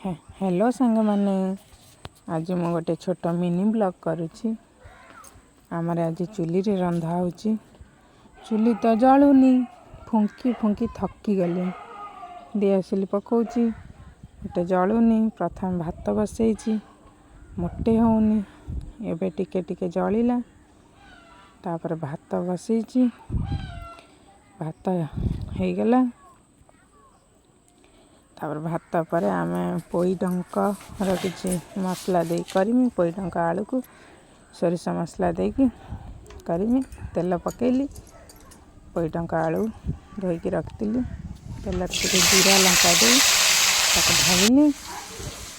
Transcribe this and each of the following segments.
Hello ସାଙ୍ଗମାନେ, ଆଜି ମୁଁ ଗୋଟେ ଛୋଟ ମିନି ବ୍ଲଗ୍ କରୁଛି। ଆମର ଆଜି ଚୁଲିରେ ରନ୍ଧା ହେଉଛି। ଚୁଲି ତ ଜଳୁନି, ଫୁଙ୍କି ଫୁଙ୍କି ଥକି ଗଲି। ଦିଆସିଲି ପକାଉଛି, ଗୋଟେ ଜଳୁନି। ପ୍ରଥମେ ଭାତ ବସେଇଛି, ମୋଟେ ହେଉନି। ଏବେ ଟିକେ ଟିକେ ଜଳିଲା। ତାପରେ ଭାତ ବସେଇଛି, ଭାତ ହେଇଗଲା। ତାପରେ ଭାତ ପରେ ଆମେ ପୋଇ ଡଙ୍କର କିଛି ମସଲା ଦେଇ କରିମି। ପୋଇ ଡଙ୍କ ଆଳୁକୁ ସୋରିଷ ମସଲା ଦେଇକି କରିମି। ତେଲ ପକେଇଲି, ପୋଇ ଡଙ୍କ ଆଳୁ ଧୋଇକି ରଖିଥିଲି। ତେଲରେ ଟିକେ ଜିରା ଲଙ୍କା ଦେଇ ତାକୁ ଢାଳିଲି।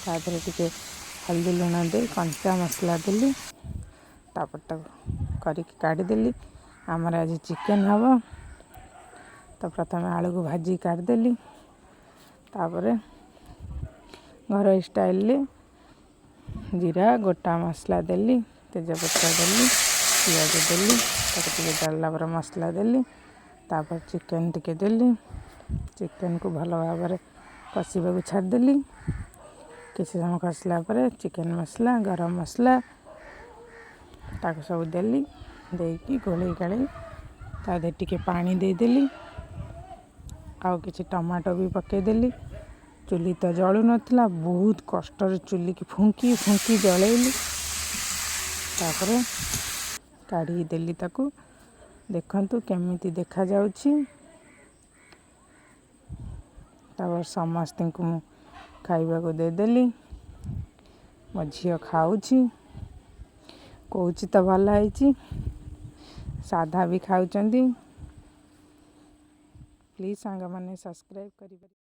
ତା ଦେହରେ ଟିକେ ହଳଦୀ ଲୁଣ ଦେଇ କଞ୍ଚା ମସଲା ଦେଲି। ତାପରେ ତାକୁ କରିକି କାଢ଼ିଦେଲି। ଆମର ଆଜି ଚିକେନ୍ ହେବ ତ ପ୍ରଥମେ ଆଳୁକୁ ଭାଜିକି କାଢ଼ିଦେଲି। ତାପରେ ଘରୋଇ ଷ୍ଟାଇଲରେ ଜିରା ଗୋଟା ମସଲା ଦେଲି, ତେଜପତ୍ର ଦେଲି, ପିଆଜ ଦେଲି। ତାକୁ ଟିକେ ଜାଳିଲା ପରେ ମସଲା ଦେଲି। ତାପରେ ଚିକେନ୍ ଟିକେ ଦେଲି। ଚିକେନ୍କୁ ଭଲ ଭାବରେ କଷିବାକୁ ଛାଡ଼ିଦେଲି। କିଛି ସମୟ କଷିଲା ପରେ ଚିକେନ୍ ମସଲା, ଗରମ ମସଲା ତାକୁ ସବୁ ଦେଲି। ଦେଇକି ଗୋଳେଇ ଗାଳେଇ ତା ଦେହରେ ଟିକେ ପାଣି ଦେଇଦେଲି ଆଉ କିଛି ଟମାଟୋ ବି ପକାଇଦେଲି। ଚୁଲି ତ ଜଳୁନଥିଲା, ବହୁତ କଷ୍ଟରେ ଚୁଲିକି ଫୁଙ୍କି ଫୁଙ୍କି ଜଳେଇଲି। ତାପରେ କାଢ଼ିକି ଦେଲି ତାକୁ। ଦେଖନ୍ତୁ କେମିତି ଦେଖାଯାଉଛି। ତାପରେ ସମସ୍ତଙ୍କୁ ମୁଁ ଖାଇବାକୁ ଦେଇଦେଲି। ମୋ ଝିଅ ଖାଉଛି, କହୁଛି ତ ଭଲ ହେଇଛି। ସାଧା ବି ଖାଉଛନ୍ତି। ପ୍ଲିଜ୍ ସାଙ୍ଗମାନେ, ସବସ୍କ୍ରାଇବ୍ କରିବେ।